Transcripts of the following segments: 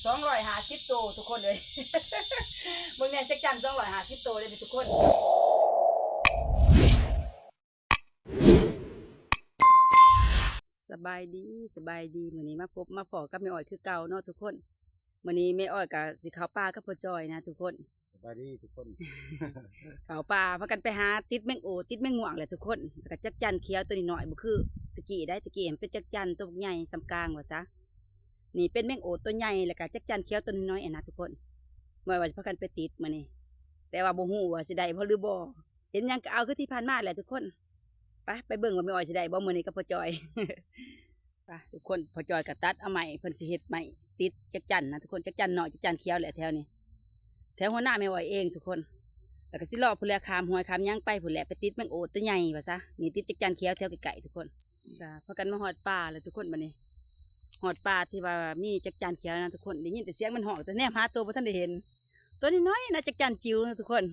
ສອງຮ້ອຍຫ້າສິບໂຕທຸກຄົນເອີຍ ເບິ່ງແດ່ ຈັກຈັ່ນສອງຮ້ອຍຫ້າສິບໂຕເດ້ທຸກຄົນ. ສະບາຍດີ ສະບາຍດີ ມື້ນີ້ມາພົບມາພໍ້ກັບແມ່ອ້ອຍຄືເກົ່າເນາະທຸກຄົນ. ມື້ນີ້ແມ່ອ້ອຍກະຊິເຂົ້າປ່າກັບພໍ່ຈ່ອຍນະທຸກຄົນ. ສະບາຍດີທຸກຄົນ. ເຂົ້າປ່າພາກັນໄປຫາຕິດແມງໂອດ ຕິດແມງມ່ວງແຫຼະທຸກຄົນ. ແລ້ວກະຈັກຈັ່ນຂຽວໂຕນ້ອຍໆ ບໍ່ຄືຕະກີ້ໃດ໋ ຕະກີ້ຫັ້ນເປັນຈັກຈັ່ນໂຕບັກໃຫຍ່ສ່ຳກາງວ່າຊະ. ນີ້ເປັນແມງໂອດໂຕໃຫຍ່ ແລ້ວກະຈັກຈັ່ນຂຽວໂຕນ້ອຍໆ ຫັ້ນນະທຸກຄົນ. ແມ່ອ້ອຍວ່າຊິພາກັນໄປຕິດມື້ນີ້ ແຕ່ວ່າບໍ່ຮູ້ວ່າຊິໄດ້ບໍ່ຫຼືບໍ່. ເຫັນຫຍັງກະເອົາຄືທີ່ຜ່ານມາແຫຼະທຸກຄົນ. ໄປ ໄປເບິ່ງວ່າແມ່ອ້ອຍຊິໄດ້ບໍ່ມື້ນີ້ກັບພໍ່ຈ່ອຍ. ໄປທຸກຄົນ ພໍ່ຈ່ອຍກະຕັດເອົາໄມ້ ເພິ່ນຊິເຮັດໄມ້ຕິດຈັກຈັ່ນນະທຸກຄົນ. ຈັກຈັ່ນນ້ອຍ ຈັກຈັ່ນຂຽວແຫຼະແຖວນີ້ ແຖວຫົວໜ້າແມ່ອ້ອຍເອງທຸກຄົນ. ແລ້ວກະຊິເລາະພຸ້ນແຫຼະ ຂ້າມຫ້ວຍຂ້າມຫຍັງໄປພຸ້ນແຫຼະ ໄປຕິດແມງໂອດໂຕໃຫຍ່ວ່າຊະ. ນີ້ຕິດຈັກຈັ່ນຂຽວແຖວໃກ້ໆທຸກຄົນ. ກະພາກັນມາຮອດປ່າແລ້ວທຸກຄົນ ບັດນີ້ຮອດປ່າທີ່ວ່າມີຈັກຈັ່ນຂຽວນະທຸກຄົນ. ໄດ້ຍິນແຕ່ສຽງມັນຮ້ອງ ແຕ່ແນມຫາໂຕບໍ່ທັນໄດ້ເຫັນ. ໂຕນ້ອຍໆນະ ຈັກຈັ່ນຈິ້ວນະທຸກຄົນ.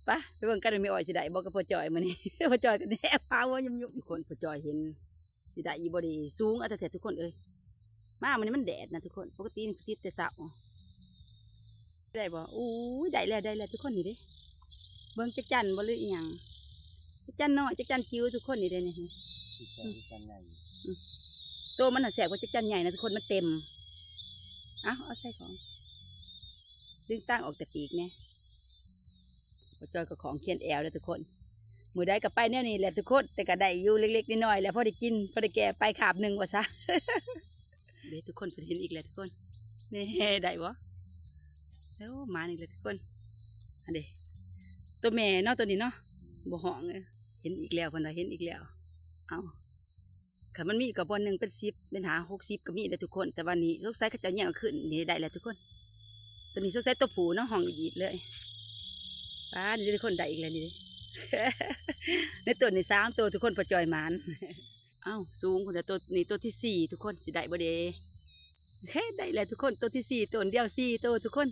ໄປ ໄປເບິ່ງກັນວ່າແມ່ອ້ອຍຊິໄດ້ບໍ່ກັບພໍ່ຈ່ອຍມື້ນີ້. ພໍ່ຈ່ອຍກະແນມຫາຫົວຍຸບໆທຸກຄົນ. ພໍ່ຈ່ອຍເຫັນ ຊິໄດ້ອີ່ບໍ່ເດ ສູງເອົາແທ້ໆທຸກຄົນເອີຍ. ມາມື້ນີ້ມັນແດດນະທຸກຄົນ ປົກກະຕິນີ້ຕິດແຕ່ເຊົ້າ. ໄດ້ບໍ່? ໂອ້ຍ ໄດ້ແລ້ວ ໄດ້ແລ້ວທຸກຄົນ ນີ້ເດ້. ເບິ່ງຈັກຈັ່ນບໍ່ ຫຼືອີ່ຫຍັງ ຈັກຈັ່ນນ້ອຍ ຈັກຈັ່ນຈິ້ວທຸກຄົນ ນີ້ເດ້ນີ້. ຈັກຈັ່ນໃຫຍ່ ອືມ ໂຕມັນຫາແຊບກວ່າຈັກຈັ່ນໃຫຍ່ນະທຸກຄົນ ມັນເຕັມ. ເອົາ ເອົາໃສ່ຂອງ ດຶງຕ່າງອອກແຕ່ປີກແດ່. ພໍ່ຈ່ອຍກະຂອງຄຽນແອວແລ້ວທຸກຄົນ. ມື້ໃດກະໄປແນວນີ້ແຫຼະທຸກຄົນ ແຕ່ກະໄດ້ຢູ່ເລັກໆນ້ອຍໆແຫຼະ ພໍໄດ້ກິນ ພໍໄດ້ແກ່ໄປຄາບໜຶ່ງວ່າຊະ. ເດ້ທຸກຄົນ ເພິ່ນເຫັນອີກແລ້ວທຸກຄົນ. ນີ້ ໄດ້ບໍ່? ໂອ້ ມາອີກແລ້ວທຸກຄົນ. ອັນເດ້ ໂຕແມ່ເນາະ ໂຕນີ້ເນາະ ບໍ່ຮ້ອງເອີຍ. ເຫັນອີກແລ້ວ ເພິ່ນວ່າເຫັນອີກແລ້ວ. ເອົາ ຄັນມັນມີກະບ່ອນໜຶ່ງເປັນສິບເປັນຫ້າຫົກສິບກະມີແຫຼະທຸກຄົນ. ແຕ່ວ່ານີ້ສົງໄສເຂົາເຈົ້າແຍກເອົາຄືນ. ນີ້ໄດ້ແລ້ວທຸກຄົນ. ໂຕນີ້ສົງໄສໂຕຜູ້ເນາະ ຮ້ອງອີດໆເລີຍ. ປ້າ ນີ້ທຸກຄົນ ໄດ້ອີກແລ້ວນີ້ເດ້. ໃນຕົ້ນນີ້ສາມໂຕທຸກຄົນ ພໍ່ຈ່ອຍໝານ. ເອົ້າ ສູງພຸ້ນແຫຼະ. ໂຕນີ້ໂຕທີສີ່ທຸກຄົນ ຊິໄດ້ບໍ່ເດ? ເຮີ້ ໄດ້ແລ້ວທຸກຄົນ ໂຕທີສີ່ ໂຕດຽວສີ່ໂຕທຸກຄົນ.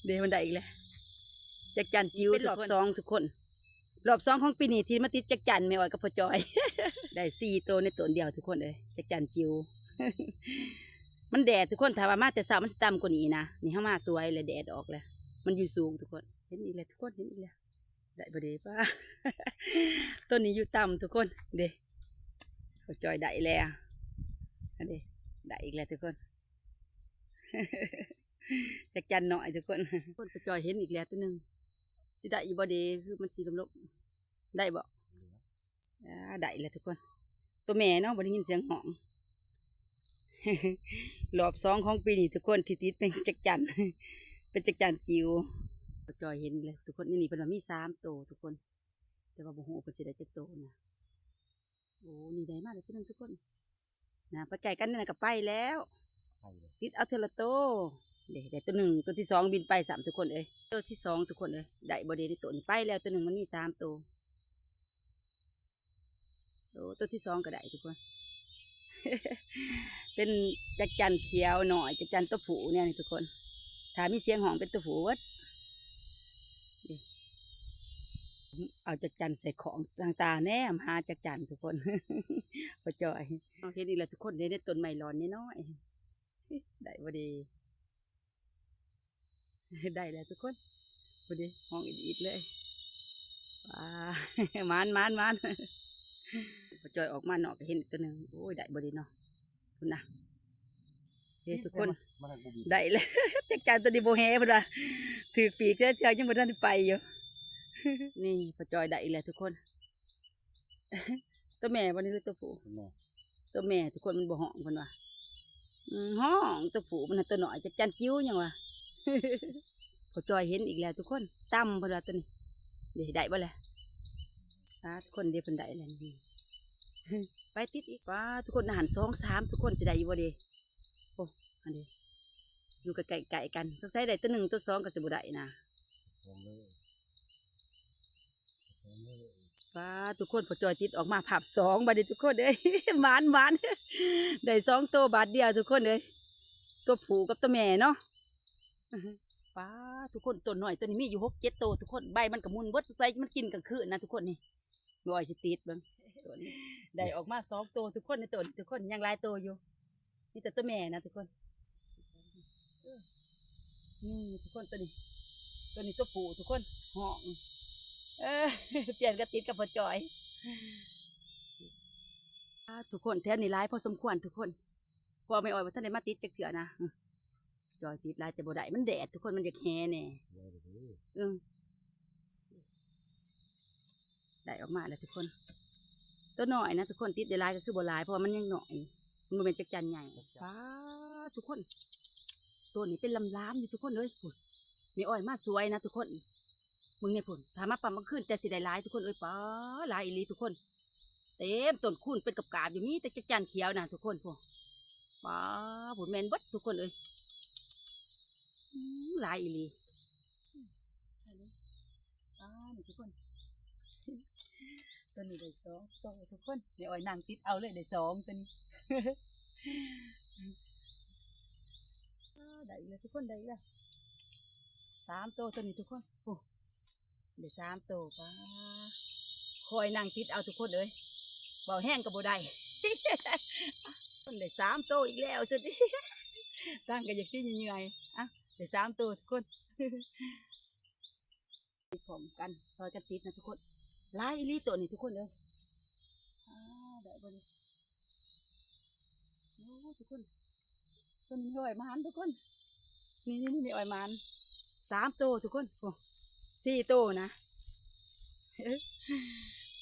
ເດ້ ມັນໄດ້ອີກແລ້ວ ຈັກຈັ່ນຈິ້ວ ເປັນຮອບສອງທຸກຄົນ. ຮອບສອງຂອງປີນີ້ທີ່ມາຕິດຈັກຈັ່ນແມ່ອ້ອຍກັບພໍ່ຈ່ອຍ. ໄດ້ສີ່ໂຕໃນຕົ້ນດຽວທຸກຄົນເອີຍ ຈັກຈັ່ນຈິ້ວ. ມັນແດດທຸກຄົນ ຖ້າວ່າມາແຕ່ເຊົ້າມັນຊິຕ່ຳກວ່ານີ້ນະ. ນີ້ເຮົາມາສວຍແລ້ວ ແດດອອກແລ້ວ ມັນຢູ່ສູງທຸກຄົນ. ເຫັນອີກແລ້ວທຸກຄົນ ເຫັນອີກແລ້ວ. ໄດ້ບໍ່ເດ? ປ້າ ໂຕນີ້ຢູ່ຕ່ຳທຸກຄົນ. ເດ້ ພໍ່ຈ່ອຍໄດ້ແລ້ວ. ອັນເດ້ ໄດ້ອີກແລ້ວທຸກຄົນ. ຈັກຈັ່ນນ້ອຍທຸກຄົນ. ຄົນ ພໍ່ຈ່ອຍເຫັນອີກແລ້ວໂຕໜຶ່ງ. ຊິໄດ້ອີ່ບໍ່ເດ? ຄືມັນຊິລົ້ມໆ ໄດ້ບໍ່? ອ່າ ໄດ້ແລ້ວທຸກຄົນ. ໂຕແມ່ເນາະ ບໍ່ໄດ້ຍິນສຽງຮ້ອງ. ຮອບສອງຂອງປີນີ້ທຸກຄົນ ທີ່ຕິດເປັນຈັກຈັ່ນ ເປັນຈັກຈັ່ນຈິ້ວ. ພໍ່ຈ່ອຍເຫັນແລ້ວທຸກຄົນ. ໃນນີ້ເພິ່ນວ່າມີສາມໂຕທຸກຄົນ ແຕ່ວ່າບໍ່ຮູ້ວ່າເພິ່ນຊິໄດ້ຈັກໂຕນະ. ໂອ້ ນີ້ໄດ້ມາແລ້ວໂຕໜຶ່ງທຸກຄົນ. ນະ ໄປໃກ້ກັນນີ້ນະ ກະໄປແລ້ວ ໄປແລ້ວ ຕິດເອົາເທື່ອລະໂຕ. ເດ້ ໄດ້ໂຕໜຶ່ງ ໂຕທີສອງບິນໄປຊ້ຳທຸກຄົນເອີຍ. ໂຕທີສອງທຸກຄົນເອີຍ ໄດ້ບໍ່ເດ? ນີ້ໂຕນີ້ໄປແລ້ວໂຕໜຶ່ງ ມັນມີສາມໂຕ. ໂອ້ ໂຕທີສອງກະໄດ້ທຸກຄົນ. ເປັນຈັກຈັ່ນຂຽວນ້ອຍ ຈັກຈັ່ນໂຕຜູ້ແນວນີ້ທຸກຄົນ. ຖ້າມີສຽງຮ້ອງເປັນໂຕຜູ້ເບິດ. ເອົາຈັກຈັ່ນໃສ່ຂອງຕ່າງໆ ແນມຫາຈັກຈັ່ນທຸກຄົນ. ພໍ່ຈ່ອຍ ເຮົາເຫັນອີກແລ້ວທຸກຄົນເດ້ ໃນຕົ້ນໄມ້ຫຼອນນ້ອຍໆ. ໄດ້ບໍ່ເດ? ໄດ້ແລ້ວທຸກຄົນ. ບໍ່ເດ? ຮ້ອງອີດໆເລີຍ. ວ້າ ໝານໆໆ. ພໍ່ຈ່ອຍອອກມານອກກະເຫັນອີກໂຕໜຶ່ງ. ໂອ້ຍ ໄດ້ບໍ່ເດເນາະ? ພຸ້ນນະ ເດ້ທຸກຄົນ. ໄດ້ແລ້ວ ຈັກຈັ່ນໂຕນີ້ບໍ່ແຮ່ເພິ່ນວ່າ ຖືກປີກເທື່ອ ຍັງບໍ່ທັນໄດ້ໄປຢູ່. ນີ້ ພໍ່ຈ່ອຍໄດ້ອີກແລ້ວທຸກຄົນ. ໂຕແມ່ບໍ່ນີ້ ຫຼືໂຕຜູ້? ໂຕແມ່ ໂຕແມ່ທຸກຄົນ ມັນບໍ່ຮ້ອງເພິ່ນວ່າ. ອືມ ຮ້ອງ ໂຕຜູ້ມັນຫັ້ນໂຕນ້ອຍ ຈັກຈັ່ນຈິ້ວຫຍັງຫວາ. ພໍ່ຈ່ອຍເຫັນອີກແລ້ວທຸກຄົນ ຕ່ຳເພິ່ນວ່າໂຕນີ້. ເດ້ ໄດ້ບໍ່ລະ? ປ້າ ທຸກຄົນ ເດ້ ເພິ່ນໄດ້ແລ້ວນີ້. ໄປຕິດອີກ. ປ້າ ທຸກຄົນ ຫັ້ນສອງສາມ ທຸກຄົນ ຊິໄດ້ຢູ່ບໍ່ເດ? ໂອ້ ອັນນີ້ຢູ່ໃກ້ໆກັນ ສົງໄສໄດ້ໂຕໜຶ່ງ ໂຕສອງກະຊິບໍ່ໄດ້ນະ. ປ້າ ທຸກຄົນ ພໍ່ຈ່ອຍຕິດອອກມາພາບສອງ ບາດນີ້ທຸກຄົນເອີຍ. ໝານໆ ໄດ້ສອງໂຕບາດດຽວທຸກຄົນເອີຍ ໂຕຜູ້ກັບໂຕແມ່ເນາະ. ປ້າ ທຸກຄົນ ໂຕນ້ອຍໂຕນີ້ມີຢູ່ຫົກເຈັດໂຕທຸກຄົນ. ໃບມັນກະໝຸ່ນເບິດ ສົງໄສມັນກິນກາງຄືນນະທຸກຄົນ. ນີ້ ແມ່ອ້ອຍຊິຕິດເບິ່ງ. ໄດ້ອອກມາສອງໂຕທຸກຄົນ ໃນໂຕນີ້ທຸກຄົນ ຍັງຫຼາຍໂຕຢູ່. ມີແຕ່ໂຕແມ່ນະທຸກຄົນ. ເອີ ນີ້ທຸກຄົນ ໂຕນີ້ ໂຕນີ້ໂຕຜູ້ທຸກຄົນ ຮ້ອງ ເອີ ປ່ຽນກັນຕິດກັບພໍ່ຈ່ອຍ. ອ່າ ທຸກຄົນ ແຖວນີ້ຫຼາຍພໍສົມຄວນທຸກຄົນ ເພາະວ່າແມ່ອ້ອຍບໍ່ທັນໄດ້ມາຕິດຈັກເທື່ອນະ. ອື ຈ່ອຍຕິດຫຼາຍແຕ່ບໍ່ໄດ້ ມັນແດດທຸກຄົນ ມັນຢາກແຮແດ່. ເອີ ໄດ້ອອກມາແລ້ວທຸກຄົນ ໂຕນ້ອຍນະທຸກຄົນ ຕິດໄດ້ຫຼາຍກໍຄືບໍ່ຫຼາຍ ເພາະວ່າມັນຍັງນ້ອຍ ມັນບໍ່ແມ່ນຈັກຈັ່ນໃຫຍ່. ປ້າ ທຸກຄົນ ໂຕນີ້ເປັນລາມໆຢູ່ທຸກຄົນເອີຍ. ພຸ້ນ ແມ່ອ້ອຍມາສວຍນະທຸກຄົນ ເບິ່ງແດ່ພຸ້ນ ຖ້າມາປ້ຳກາງຄືນແຕ່ຊິໄດ້ຫຼາຍທຸກຄົນເອີຍ. ປ້າ ຫຼາຍອີ່ຫຼີທຸກຄົນ ເຕັມຕົ້ນຄູນເປັນກາບໆຢູ່ ມີແຕ່ຈັກຈັ່ນຂຽວນະທຸກຄົນ. ພຸ້ນ ປ້າ ພຸ້ນແມ່ນເບິດທຸກຄົນເອີຍ. ອື ຫຼາຍອີ່ຫຼີ. ອ່າ ນີ້ທຸກຄົນ ໂຕນີ້ໄດ້ສອງໂຕທຸກຄົນ ແມ່ອ້ອຍນັ່ງຕິດເອົາເລີຍ ໄດ້ສອງໂຕນີ້. ອ່າ ໄດ້ອີກແລ້ວທຸກຄົນ ໄດ້ອີກແລ້ວ ສາມໂຕໂຕນີ້ທຸກຄົນ. ໂອ້ ໄດ້ສາມໂຕ. ປ້າ ຄອຍນັ່ງຕິດເອົາທຸກຄົນເອີຍ ເວົ້າແຮງກໍບໍ່ໄດ້ ໄດ້ສາມໂຕອີກແລ້ວ ສຸດ ຕັ້ງກໍຢາກຊິເມື່ອຍ. ອ່ະ ໄດ້ສາມໂຕທຸກຄົນ ຕິດພ້ອມກັນ ຊ່ອຍກັນຕິດນະທຸກຄົນ. ຫຼາຍອີ່ຫຼີໂຕນີ້ທຸກຄົນເອີຍ. ອ່າ ໄດ້ບໍ່ນີ້? ໂອ້ ທຸກຄົນ ເພິ່ນມີອ້ອຍໝານທຸກຄົນ. ນີ້ໆໆ ມີອ້ອຍໝານສາມໂຕທຸກຄົນ. ໂອ້ ສີ່ໂຕນະ. ອ່າ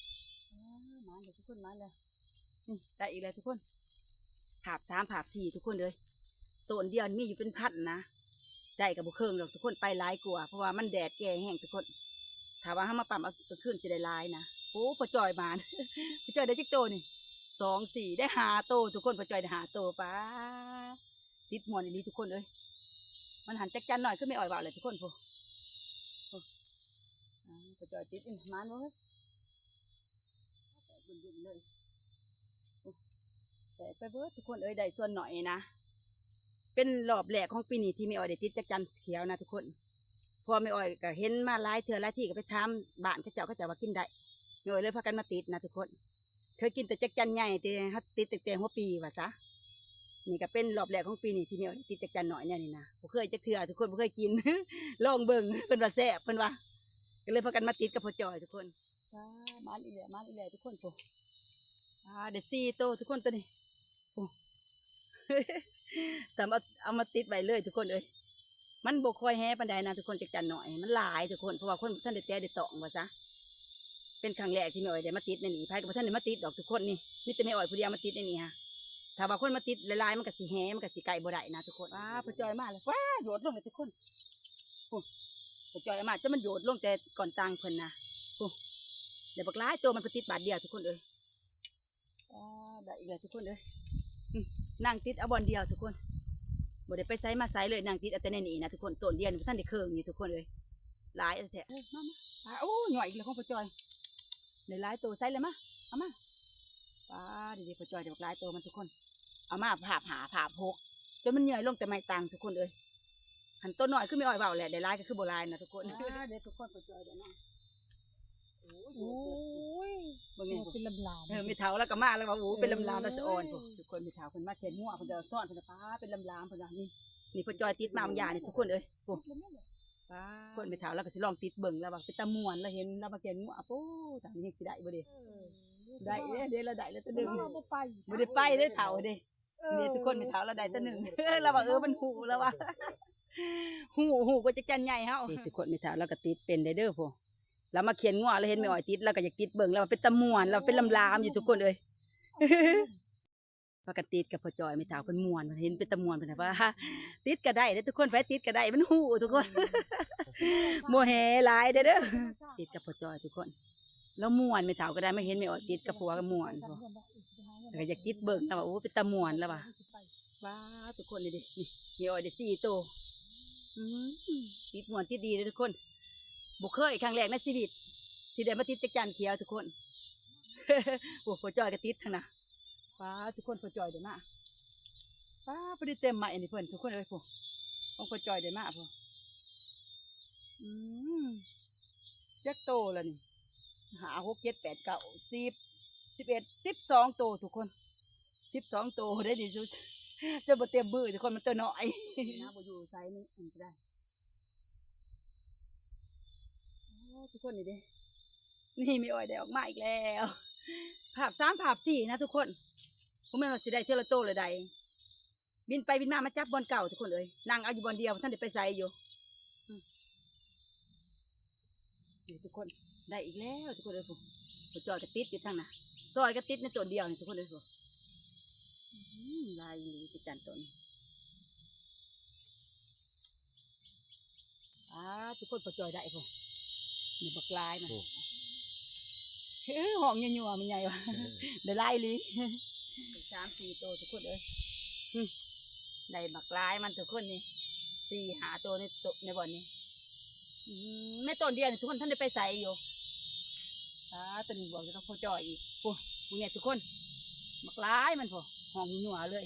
ໝານເດີທຸກຄົນ ໝານເດີ. ນີ້ ໄດ້ອີກແລ້ວທຸກຄົນ ພາບສາມ ພາບສີ່ທຸກຄົນເອີຍ. ໂຕນດຽວນີ້ມີຢູ່ເປັນພັນນະ ໄດ້ກໍບໍ່ເຄິ່ງດອກທຸກຄົນ ໄປຫຼາຍກວ່າ ເພາະວ່າມັນແດດແກ່ແຮງທຸກຄົນ. ຖ້າວ່າເຮົາມາປ້ຳເອົາກາງຄືນຊິໄດ້ຫຼາຍນະ. ໂອ້ ພໍ່ຈ່ອຍໝານ ພໍ່ຈ່ອຍໄດ້ຈັກໂຕນີ້? ສອງ ສີ່ ໄດ້ຫ້າໂຕທຸກຄົນ ພໍ່ຈ່ອຍໄດ້ຫ້າໂຕ. ປ້າ ຕິດມ່ວນອີ່ຫຼີທຸກຄົນເອີຍ. ມັນຫັ້ນຈັກຈັ່ນໜ້ອຍ ຄືແມ່ອ້ອຍເວົ້າແຫຼະທຸກຄົນ. ໂອ້ ໂອ້ ອ່າ ພໍ່ຈ່ອຍຕິດ ອື ໝານບໍ່ເອີຍ? ແຕກເບິດເລີຍ ແຕກໄປເບິດທຸກຄົນເອີຍ. ໄດ້ສ່ວນໜ້ອຍນະ ເປັນລອບແລກຂອງປີນີ້ທີ່ແມ່ອ້ອຍໄດ້ຕິດຈັກຈັ່ນຂຽວນະທຸກຄົນ. ເພາະວ່າແມ່ອ້ອຍກໍເຫັນມາຫຼາຍເທື່ອຫຼາຍທີ ກໍໄປຖາມບ້ານເຂົາເຈົ້າ ເຂົາເຈົ້າວ່າກິນໄດ້ ແມ່ອ້ອຍເລີຍພາກັນມາຕິດນະທຸກຄົນ. ເຄີຍກິນແຕ່ຈັກຈັ່ນໃຫຍ່ ແຕ່ເຮົາຕິດຕັ້ງແຕ່ຫົວປີວ່າຊະ. ນີ້ກໍເປັນລອບແລກຂອງປີນີ້ທີ່ແມ່ອ້ອຍໄດ້ຕິດຈັກຈັ່ນໜ້ອຍແນວນີ້ນະ ບໍ່ເຄີຍຈັກເທື່ອທຸກຄົນ ບໍ່ເຄີຍກິນ ລອງເບິ່ງ ເພິ່ນວ່າແຊບ ເພິ່ນວ່າ ກໍເລີຍພາກັນມາຕິດກັບພໍ່ຈ່ອຍທຸກຄົນ. ອ່າ ມາອີກແລ້ວ ມາອີກແລ້ວທຸກຄົນ. ໂອ້ ອ່າ ໄດ້ສີ່ໂຕທຸກຄົນ ໂຕນີ້. ໂອ້ ສ່ຳເອົາ ເອົາມາຕິດໄວ້ເລີຍທຸກຄົນເອີຍ. ມັນບໍ່ຄ່ອຍແຮປານໃດນະທຸກຄົນ ຈັກຈັ່ນໜ້ອຍ ມັນຫຼາຍທຸກຄົນ ເພາະວ່າຄົນບໍ່ທັນໄດ້ແຕະໄດ້ຕ້ອງວ່າຊະ. ເປັນຄັ້ງແລກທີ່ແມ່ອ້ອຍໄດ້ມາຕິດໃນນີ້ ໃຜກໍບໍ່ທັນໄດ້ມາຕິດດອກທຸກຄົນ. ນີ້ ມີແຕ່ແມ່ອ້ອຍຜູ້ດຽວມາຕິດໃນນີ້ຫະ. ຖ້າວ່າຄົນມາຕິດຫຼາຍໆ ມັນກໍຊິແຮ ມັນກໍຊິໃກ້ບໍ່ໄດ້ນະທຸກຄົນ. ວ້າ ພໍ່ຈ່ອຍມາແລ້ວ ວ້າ ໂດດລົງແລ້ວທຸກຄົນ. ໂອ້ ພໍ່ຈ່ອຍເອົາມາຈົນມັນໂດດລົງແຕ່ກ້ອນຕັງເພິ່ນນະ. ໂອ້ ໄດ້ບັກຫຼາຍໂຕ ມັນໄປຕິດບາດດຽວທຸກຄົນເອີຍ. ອ່າ ໄດ້ອີກແລ້ວທຸກຄົນເອີຍ. ອື ນັ່ງຕິດເອົາບ່ອນດຽວທຸກຄົນ ບໍ່ໄດ້ໄປໃສມາໃສເລີຍ ນັ່ງຕິດເອົາແຕ່ໃນນີ້ນະທຸກຄົນ. ໂຕນດຽວນີ້ບໍ່ທັນໄດ້ເຄິ່ງຢູ່ທຸກຄົນເອີຍ ຫຼາຍແທ້ໆ. ເອີ ມາ ມາ ອ່າ ໂອ້ ຍ່ອຍອີກແລ້ວຂອງພໍ່ຈ່ອຍ ໄດ້ຫຼາຍໂຕ. ໃສ່ເລີຍ ມາ ເອົາມາ. ປ້າ ດີໆ ພໍ່ຈ່ອຍໄດ້ບັກຫຼາຍໂຕມັນທຸກຄົນ ເອົາມາພາບຫ້າ ພາບຫົກ ຈົນມັນເຫຍື່ອຍລົງແຕ່ໄມ້ຕັງທຸກຄົນເອີຍ. ຫັ້ນໂຕນ້ອຍຄືແມ່ອ້ອຍເວົ້າແຫຼະ ໄດ້ຫຼາຍກໍຄືບໍ່ຫຼາຍນະທຸກຄົນ. ອ່າ ເດ້ທຸກຄົນ ພໍ່ຈ່ອຍໄດ້ມາ ໂອ້ຍ ເບິ່ງແນ່ ເປັນລຳໆ. ເອີ ແມ່ເຖົ້າລາວກໍມາ ລາວວ່າ ໂອ້ ເປັນລຳໆ ລາວສະອອນ. ໂອ້ ທຸກຄົນ ແມ່ເຖົ້າເພິ່ນມາຂຽນຫົວ ເພິ່ນຈະສອນ ເພິ່ນວ່າ ປ້າ ເປັນລຳໆ ເພິ່ນວ່າ. ນີ້ ນີ້ພໍ່ຈ່ອຍຕິດມາບາງຢ່າງນີ້ທຸກຄົນເອີຍ. ໂອ້ ພໍ່ແມ່ເຖົ້າລາວກໍຊິລອງຕິດເບິ່ງ ລາວວ່າເປັນຕາມ່ວນ ລາວເຫັນລາວມາຂຽນຫົວ. ໂອ້ ທາງນີ້ຊິໄດ້ບໍ່ເດ? ເອີ ໄດ້ເດ້ ລາວໄດ້ແລ້ວໂຕໜຶ່ງ ບໍ່ໄປ ບໍ່ໄດ້ໄປເດ້ເຖົ້າເດ້. ເອີ ນີ້ທຸກຄົນ ແມ່ເຖົ້າລາວໄດ້ໂຕໜຶ່ງ ລາວວ່າ ເອີ ມັນຮູ້ ລາວວ່າ ຮູ້ ຮູ້ກວ່າຈັກຈັ່ນໃຫຍ່ເຮົາ. ນີ້ທຸກຄົນ ແມ່ເຖົ້າລາວກໍຕິດເປັນໄດ໋ເດີ. ໂອ້ ລາວມາຂຽນງົວ ລາວເຫັນແມ່ອ້ອຍຕິດ ລາວກໍຢາກຕິດເບິ່ງ ລາວວ່າເປັນຕາມ່ວນ ລາວເປັນລຳໆຢູ່ທຸກຄົນເອີຍ. ພາກັນຕິດກັບພໍ່ຈ່ອຍ ແມ່ເຖົ້າເພິ່ນມ່ວນ ເພິ່ນເຫັນເປັນຕາມ່ວນ ເພິ່ນວ່າ ຕິດກໍໄດ້ເດີທຸກຄົນ ໃຜຕິດກໍໄດ້ ມັນຮູ້ທຸກຄົນ ບໍ່ແຮ່ຫຼາຍເດີ ຕິດກັບພໍ່ຈ່ອຍທຸກຄົນ. ລາວມ່ວນ ແມ່ເຖົ້າກໍໄດ້ ມາເຫັນແມ່ອ້ອຍຕິດກັບຜົວກໍມ່ວນ ແລ້ວກໍຢາກຕິດເບິ່ງ ລາວວ່າ ໂອ້ ເປັນຕາມ່ວນ ລາວວ່າ. ວ້າ ທຸກຄົນ ນີ້ເດ້ ນີ້ ແມ່ອ້ອຍໄດ້ສີ່ໂຕ ອືມ ຕິດມ່ວນຕິດດີເດ້ທຸກຄົນ. ບໍ່ເຄີຍ ຄັ້ງແລກໃນຊີວິດທີ່ໄດ້ມາຕິດຈັກຈັ່ນຂຽວທຸກຄົນ. ໂອ້ ພໍ່ຈ່ອຍກໍຕິດທັງນະ. ປ້າ ທຸກຄົນ ພໍ່ຈ່ອຍໄດ້ມາ ປ້າ ພໍດີເຕັມໄມ້ອັນນີ້ເພິ່ນ ທຸກຄົນເອີຍ. ພຸ້ນ ຂອງພໍ່ຈ່ອຍໄດ້ມາພຸ້ນ. ອືມ ຈັກໂຕລະນີ້ ຫ້າ ຫົກ ເຈັດ ແປດ ເກົ້າ ສິບ ສິບເອັດ ສິບສອງໂຕທຸກຄົນ ສິບສອງໂຕໄດ້ນີ້ ຈົນບໍ່ເຕັມມືທຸກຄົນ ມັນໂຕນ້ອຍນະ. ບໍ່ຢູ່ໃສນີ້ ອັນນີ້ກໍໄດ້ ທຸກຄົນ ນີ້ເດ້ ນີ້ແມ່ອ້ອຍໄດ້ອອກມາອີກແລ້ວ ພາບສາມພາບສີ່ນະທຸກຄົນ ບໍ່ແມ່ນວ່າຊິໄດ້ເທື່ອລະໂຕລະໃດ ບິນໄປບິນມາ ມາຈັບບ່ອນເກົ່າທຸກຄົນເອີຍ ນັ່ງເອົາຢູ່ບ່ອນດຽວ ບໍ່ທັນໄດ້ໄປໃສຢູ່. ນີ້ທຸກຄົນ ໄດ້ອີກແລ້ວທຸກຄົນເອີຍ ຜູ້ ຜູ້ຈ່ອຍກໍຕິດຢູ່ທາງໜ້າ ຊອຍກໍຕິດໃນຕົ້ນດຽວນີ້ທຸກຄົນເອີຍ ຜູ້ ອືມ ຫຼາຍອີ່ຫຼີຕິດກັນຕົ້ນ ອ້າ ທຸກຄົນ ພໍ່ຈ່ອຍໄດ້ພຸ້ນ ນີ້ບັກຫຼາຍມັນ ໂອ້ ເອີ ຮ້ອງຍົວໆ ແມ່ໃຫຍ່ວ່າ ເອີ ໄດ້ຫຼາຍອີ່ຫຼີ ສາມສີ່ໂຕທຸກຄົນເອີຍ ອື ໄດ້ບັກຫຼາຍມັນທຸກຄົນນີ້ ສີ່ຫ້າໂຕໃນໂຕ ໃນບ່ອນນີ້ ອື ໃນຕົ້ນດຽວນີ້ທຸກຄົນ ທັນໄດ້ໄປໃສຢູ່ ອ້າ ໂຕນີ້ບວກຢູ່ກັບພໍ່ຈ່ອຍອີກ ໂອ້ ເບິ່ງແນ່ທຸກຄົນ ບັກຫຼາຍມັນພຸ້ນ ຮ້ອງຍົວໆ ເລີຍ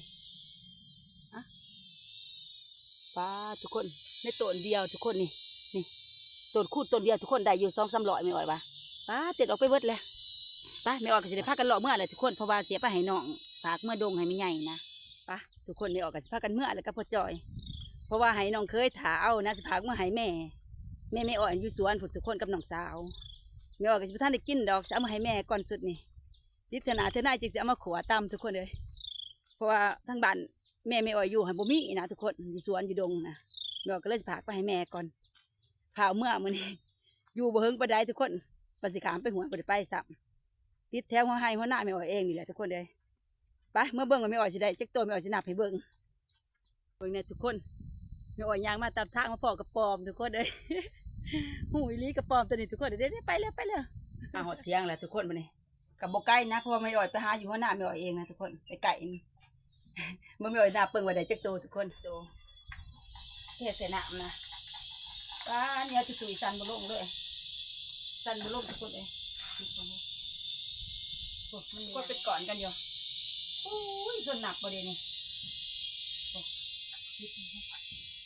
ອະ ປ້າ ທຸກຄົນ ໃນຕົ້ນດຽວທຸກຄົນນີ້ ນີ້ ຕົ້ນຄູນຕົ້ນດຽວທຸກຄົນ ໄດ້ຢູ່ສອງສາມຮ້ອຍ ແມ່ອ້ອຍວ່າ ປ້າ ເຕັດອອກໄປເບິດແລ້ວ ໄປ ແມ່ອ້ອຍກໍຊິໄດ້ພາກັນເລາະເມືອແຫຼະທຸກຄົນ ເພາະວ່າຊິໄປໃຫ້ນ້ອງ ຝາກເມືອດົງໃຫ້ແມ່ໃຫຍ່ນະ ໄປ ທຸກຄົນ ແມ່ອ້ອຍກໍຊິພາກັນເມືອແລ້ວກັບພໍ່ຈ່ອຍ ເພາະວ່າໃຫ້ນ້ອງເຂີຍຖ້າເອົານະ ຊິພາກເມືອໃຫ້ແມ່ ແມ່ ແມ່ອ້ອຍຢູ່ສວນພຸ້ນທຸກຄົນ ກັບນ້ອງສາວ ແມ່ອ້ອຍກໍຊິບໍ່ທັນໄດ້ກິນດອກ ຊິເອົາມາໃຫ້ແມ່ກ່ອນຊຸດນີ້ ຕິດເທື່ອໜ້າເທື່ອໃນຈຶ່ງຊິເອົາມາຂົ້ວຕຳທຸກຄົນເອີຍ ເພາະວ່າທາງບ້ານແມ່ ແມ່ອ້ອຍຢູ່ຫັ້ນບໍ່ມີນະທຸກຄົນ ຢູ່ສວນຢູ່ດົງນະ ແມ່ອ້ອຍກໍເລີຍຊິພາກໄປໃຫ້ແມ່ກ່ອນ ພາເມືອມື້ນີ້ ຢູ່ບໍ່ເຫິງປານໃດທຸກຄົນ ວ່າຊິຂ້າມໄປຫ້ວຍບໍ່ໄດ້ໄປຊ້ຳ ຕິດແຖວຫົວໄຮ່ຫົວນາແມ່ອ້ອຍເອງນີ້ແຫຼະທຸກຄົນເອີຍ ໄປ ເມືອເບິ່ງວ່າແມ່ອ້ອຍຊິໄດ້ຈັກໂຕ ແມ່ອ້ອຍຊິນັບໃຫ້ເບິ່ງ ເບິ່ງແນ່ທຸກຄົນ ແມ່ອ້ອຍຍ່າງມາຕາມທາງ ມາພໍ້ກະປອມທຸກຄົນເອີຍ ຮູ້ອີ່ຫຼີກະປອມໂຕນີ້ທຸກຄົນ ເດ້ໆ ໄປແລ້ວ ໄປແລ້ວ ມາຮອດຖຽງແລ້ວທຸກຄົນ ບາດນີ້ ກໍບໍ່ໄກນະ ເພາະວ່າແມ່ອ້ອຍໄປຫາຢູ່ຫົວນາແມ່ອ້ອຍເອງນະທຸກຄົນ ໃກ້ໆ ເບິ່ງແມ່ອ້ອຍນັບເບິ່ງວ່າໄດ້ຈັກໂຕທຸກຄົນ ໂຕ ເທໃສ່ນ້ຳນະ ປ້າ ໜຽວຕຸ້ຍໆ ສັ່ນບໍ່ລົງເລີຍ ສັ່ນບໍ່ລົງທຸກຄົນເອີຍ ໂອ້ ມັນ ກວດເປັນກ້ອນກັນຢູ່ ໂອ້ຍ ຊົນໜັກບໍ່ເດນີ້ ໂອ້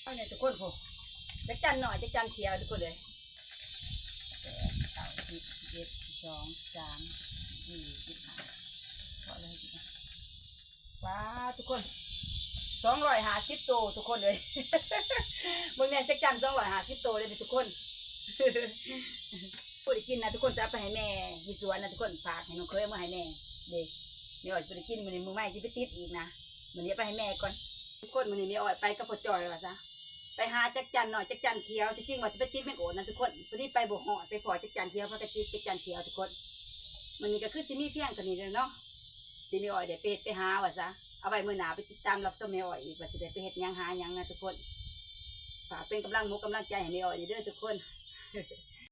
ເອົາແນ່ທຸກຄົນ ໂອ້ ຈັກຈັນໜ້ອຍ ຈັກຈັນຂຽວທຸກຄົນເອີຍ ແປດ ເກົ້າ ສິບ ສິບເອັດ ສິບສອງ ສິບສາມ ສິບສີ່ ສິບຫ້າ ພໍແລ້ວ ປາດ ທຸກຄົນ ສອງຮ້ອຍຫ້າສິບໂຕທຸກຄົນເອີຍ ເບິ່ງແນ່ ຈັກຈັ່ນ ສອງຮ້ອຍຫ້າສິບໂຕເດ້ທຸກຄົນ ບໍ່ໄດ້ກິນນະທຸກຄົນ ຈະເອົາໄປໃຫ້ແມ່ຢູ່ສວນນະທຸກຄົນ ຝາກໃຫ້ນ້ອງເຂີຍເອົາມາໃຫ້ແມ່ເດ້ ແມ່ອ້ອຍຊິບໍ່ໄດ້ກິນ ມື້ນີ້ມື້ໃໝ່ຊິໄປຕິດອີກນະ ມື້ນີ້ເອົາໄປໃຫ້ແມ່ກ່ອນ ທຸກຄົນ ມື້ນີ້ແມ່ອ້ອຍໄປກັບພໍ່ຈ້ອຍວ່າຊະ ໄປຫາຈັກຈັ່ນໜ້ອຍຈັກຈັ່ນຂຽວ ທີ່ຈິງວ່າຊິໄປຕິດແມງໂອດນະທຸກຄົນ ພໍດີໄປບໍ່ຮອດ ໄປພໍ້ຈັກຈັ່ນຂຽວ ພາກັນຕິດຈັກຈັ່ນຂຽວທຸກຄົນ ມື້ນີ້ກໍຄືຊິມີພຽງເທົ່ານີ້ແຫຼະເນາະ ທີ່ແມ່ອ້ອຍໄດ້ໄປເຮັດໄປຫາວ່າຊະ ເອົາໄວ້ມື້ໜ້າໄປຕິດຕາມຮັບຊົມແມ່ອ້ອຍອີກ ວ່າຊິໄດ້ໄປເຮັດຫຍັງຫາຫຍັງນະທຸກຄົນ ຝາກເປັນກຳລັງອົກກຳລັງໃຈໃຫ້ແມ່ອ້ອຍແດ່ເດີທຸກຄົນ.